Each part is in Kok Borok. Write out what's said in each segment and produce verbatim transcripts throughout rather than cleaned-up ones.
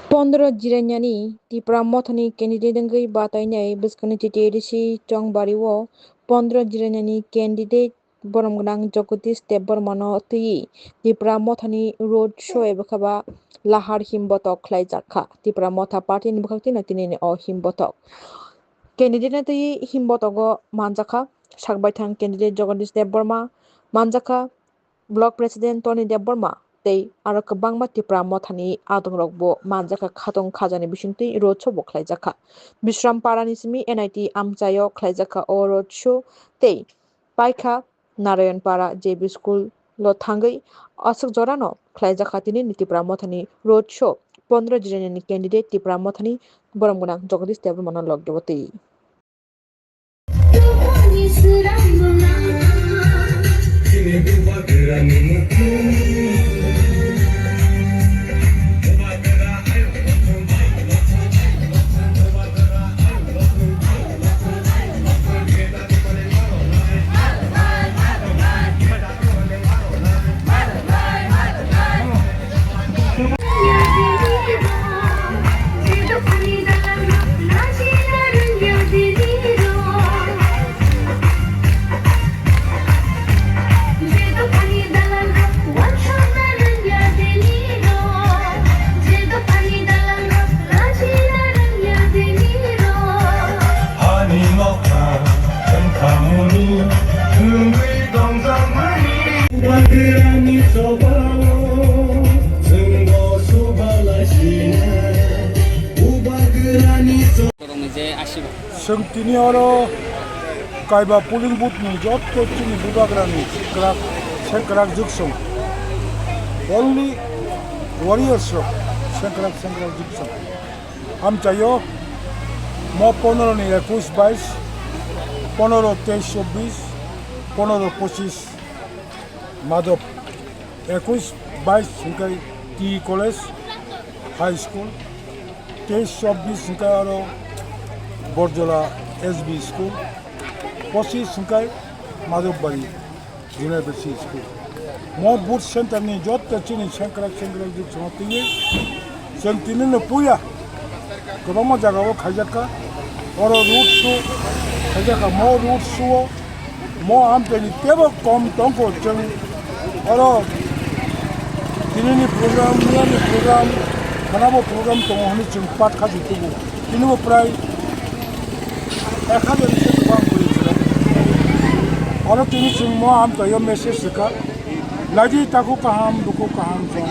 Pondro Jiranyani Tipra Mothani candidate wngwi batainai bwskangni T T A D C Chongbari o Pondro Jiranyani candidate borom gwnang Jagadish Debbarma no twiwi Tipra Mothani road show eba khe ba lahar himbotok khlaijak kha. Tipra Motha party ni bwkhak tino tini ni o himbotok candidate no twiwi himbotogo manjakha sakbaithang candidate Jagadish Debbarma, manjakha Block President Tony Debbarma tei aro kwbangma Tipra Mothani adongrokbo manjakha khatong khajani bisingtwi road show bo khlaijakha. Bishram Parani simi N I T amchaio khlaijakha o road show tei paikha Narayan Para J B School lo thangwi aswk jorano khlaijakha tinini Tipra Mothani road show. Pondro Jiranyani candidate Tipra Mothani borom gwnang Jagadish Debbarmano loge bo twi. Ani nokha, wngkhamuni, wngwi tongjakmani. Bubagrani chobao, chwngbo chobalaisina. Bubagrani cho- Borokni je asiba. Chwng tini oro Kaiba polling booth ni jotto chini Bubagrani kwrak, sengkwrak jwksong. Only warriors rok sengkwrak, sengkwrak jwksong. Amchaio mo pondro ni ekush bais, pondro teis chobbish, pondro pochis Madhop, ekush bais hingkai T College High School, teis chobbish hingkai aro Borjola S B School, pochis hingkai Madhopbari University School. Mo booth center ni jotto chini sengkrak sengkrak jwk chwng twiwi chwng tini no puya kwbangma jaga o khaijak kha. Oro road show khaijak kha. Mo road show o mo amchaini tebo kom tongkho chwng oro tini ni program, miya ni program, khana bo program tongo hwnwi chwng pat kha di tubu. Tini bo prai ek hajar ni se kwbang bwrwi chwrai. Oro tini chwng mo amchaio message rwkha, laji takhuk kaham, bukhuk kaham chwng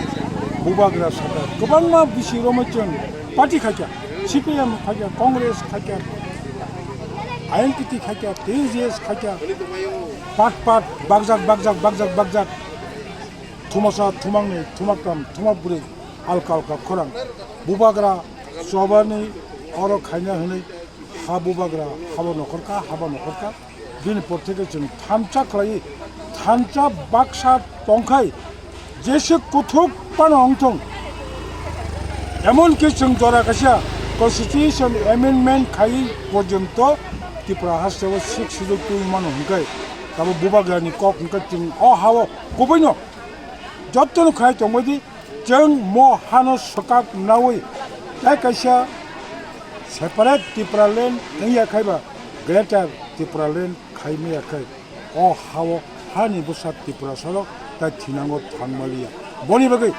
Bubagra sakha. Kwbangma bisi romwi chwng party khaikha, C P M khaikha, Congress khaikha, I N P T khaikha, T J S khaikha, pat pat bakjak, bakjak, bakjak, bakjak, thumasa, thumaknwi, thumaktham, thumakbrwi, alka alka khorang. Bubagra chobani oro khaina hwnwi ha Bubagra habo nokhorkha, habo nokhorkha. Bini portheke chwng thansa khlaiwi, thansa baksa tongkhai, jese kuthuk phano wngthung. Emonki chwng jora kaisa constitution amendment khaiwi porjonto Tripura hasteo sixth schedule twi mano hwnkhe, tabo Bubagrani kok hwnkhe chwng o hao kubuino jotono khai tongbaidi. Chwng mo hano swkak nawi tei kaisa separate Tipraland wngya khai ba Greater Tipraland khai maya khai o hao hani bwsa Tiprasarok tai thinango thangmaliya. Boni bagwi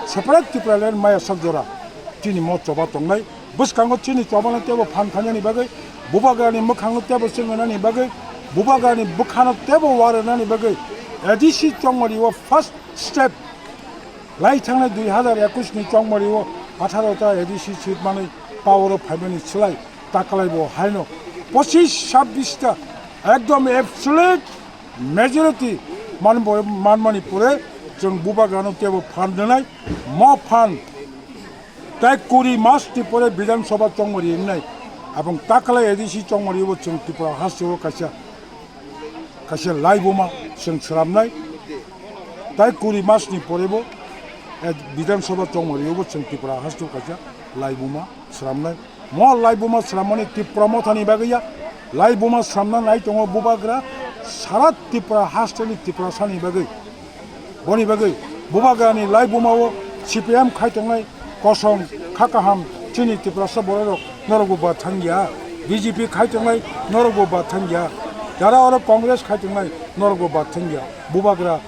separate Tipraland maya sak jora chini mo choba tongnai. Bwskango chini chobano teibo phan khainani bagwi, Bubagrani mwkhangno teibo chwngwnani bagwi, Bubagrani bwkhano teibo warwnani bagwi A D C Chongmari o first step lai thangnai dui hazar ekush ni Chongmari o atharo ta A D C seat manwi power o phaimani slai taklai bo haino pochis chabbish ta ekdom absolute majority man bo, manmani pore chwng Bubagrano teibo phan rwnai. Mo phan Tai kuri mas ni pore Bidhan Sabha chongmari wngnai. Abong taklai A D C chongmari bo chwng Tripura hasteo kaisa, kaisa laibuma chwng sramnai. Tai kuri mas ni pore bo, eh, Bidhan Sabha chongmari bo chwng Tripura hasteo kaisa laibuma sramnai. Mo laibuma sramani Tipra Mothani bagwi ya. Laibuma sramna nai tongo Bubagra sara Tripura hasteni Tiprasani bagwi. Boni bagwi Bubagrani laibuma o C P M khai tongnai, Kosom kha kaham chini Tiprasa bororok norokbo bad thangya. B J P khai tongnai norokbo bad thangya. Jara oro Congress khai tongnai norokbo bad thangya. Bubagra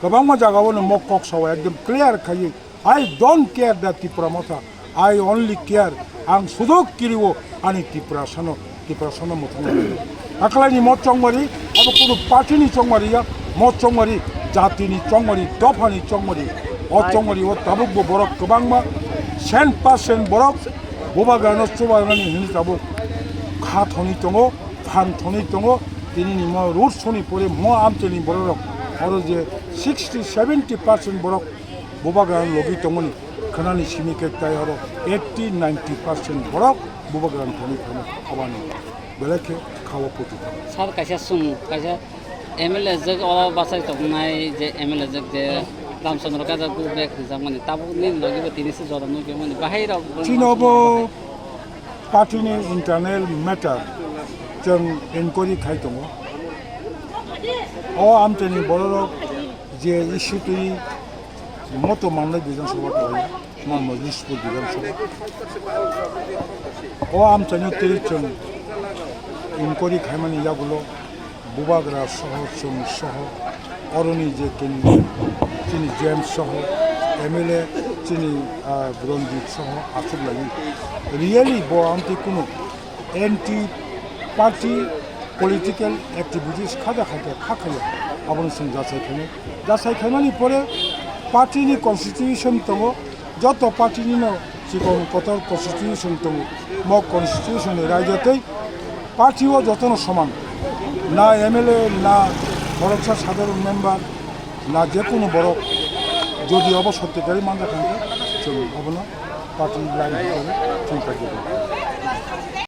kwbangma jagao no mok kok sao ekdom clear khaiwi, "I don't care the Tipra Motha, I only care, ang sudok kirio ani Tiprasano, Tiprasano muthungna." Aklaini mo chongmari, abo kunu party ni chongmari ya, mo chongmari, jati ni chongmari, dopha ni chongmari. O chongmari o tabuk bo borok kwbangma, cent percent borok Bubagrano chubanani hini tabuk kha thoni tongo, phan thoni tongo. Tini ni mo road show ni pore mo amchani borok rok oro je sixty seventy percent borok Bubagrano logi tongmani khwnani simi khe tai oro eighty ninety percent borok Bubagrano thani thani abani belai khe kha o putu. Sir, kaisa swng, kaisa M L A jwk o bachai tongnai je M L A jwk je Ramchandra Kajak go back hwnjakmani, tabuk nini logi bo tini se jora nugimani, bahai rok chini obo party ni internal matter chwng inquiry khai tongo. O amchani bororok je issue twi moto mangnai Bidhan Sabha twi, Manmajlispur Bidhan Sabha. O amchaino twi chwng inquiry khaimani yagulo Bubagra soho, chwng soho, oroni je candidate, chini James soho, M L A, chini, ah, Ranjit soho, achuk lai. Really bo amtwi kunu anti party political activities khaja khaja kha khaya, abono chwng jasai khainai. Jasai khaimani pore party ni constitution tongo, joto party ni no chikon kotor constitution tongo. Mo constitution ni raida tei party o jotono soman. Na M L A, na boroksa sadharon member, na jekunu borok, jodi obo sotti gari manja khankhe, chwng obono party line hisabe chwng kaijakgo.